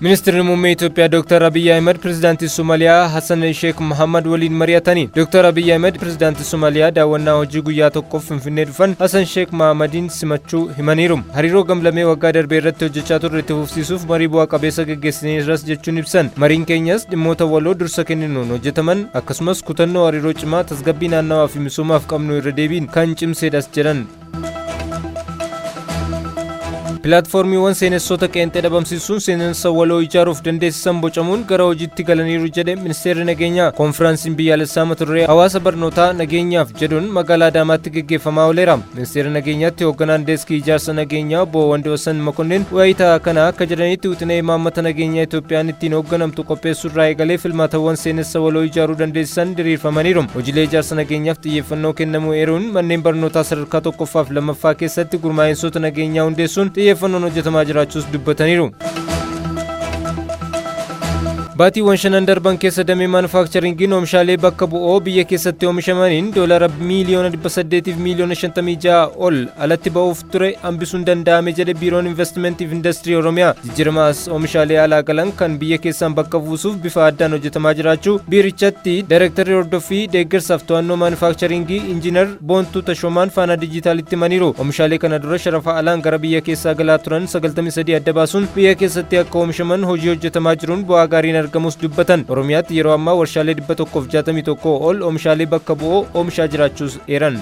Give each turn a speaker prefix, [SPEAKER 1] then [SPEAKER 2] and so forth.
[SPEAKER 1] Ministirri Muummee Itoophiyaa Dr. Abiyyi Ahimad Pirezidaantii Somaaliyaa Hassan Sheek Mohammad waliin mari'atani. Dr. Abiyyi Ahimad Pirezidaantii Somaaliyaa daawwannaa hojii guyyaa tokkoof Finfinnee dhufan Hassan Sheek Mohammadiin simachuu himaniiru. Hariiroo gamlamee waggaa darbee irratti hojjechaa turre itti fufsiisuuf marii bu'aa qabeessa geggeessineerras jechuun ibsan. Mariin keenyas dhimmoota waloo dursa kenninuun hojjetaman akkasumas kutannoo hariiroo cimaa tasgabbii naannawaa fi misoomaaf qabnu irra deebiin kan cimseedhas jedhan. Pilaatfoormiiwwan seenessoota qeenxee dhabamsiisuun seenessa waloo ijaaruuf dandeessisan bocamuun gara hojiitti galaniiru jedhe Ministeerri Nageenyaa. Koonfiraansiin biyyaalessaa mata duree hawaasa barnootaa nageenyaaf jedhuun magaalaa Adaamaatti geggeeffamaa ooleera. Ministeera Nageenyaatti hoogganaan deeskii ijaarsa nageenyaa obbo Wandiwasan Makonnin wayita kana akka jedhanitti wixinee imaammata nageenyaa Itoophiyaan ittiin hoogganamtu qopheessuurraa eegalee filmaatawwan seenessa waloo ijaaruu dandeessisan diriirfamaniiru. Hojiilee ijaarsa nageenyaaf xiyyeeffannoo kennamuu eeruun manneen barnootaa sadarkaa tokkoffaa fi lammaffaa keessatti gurmaa'insota nageenyaa hundeessuun xiyyeeffannoon hojjetamaa jiraachuus dubbataniiru. Baatiiwwan shanan darban keessa damee maanufaakcharingiin oomishaalee bakka bu'oo biyya keessatti oomishamaniin doolara miiliyoona 800 fi miiliyoona 56 ol alatti ba'uuf ture hambisuun danda'ame jedhe Biiroon Investimentii fi Indastirii Oromiyaa. Jijjiirama as oomishaalee alaa galan kan biyya keessaan bakka buusuuf bifa addaan hojjetamaa jiraachuu biirichatti Daayirektarri Hordoffii Deeggarsaaf To'annoo Maanufaakcharingii Injiinar Boontuu Tashoomaan Faanaa Diijitaalitti himaniiru. Oomishaalee kana dura sharafa alaan gara biyya keessaa galaa turan 93 adda baasuun biyya keessatti akka oomishaman hojii hojjetamaa jiruun bu'aa gaariin argamus dubbatan. Oromiyaatti yeroo ammaa warshaalee 161 ol oomishaalee bakka bu'oo oomishaa jiraachuus eeran.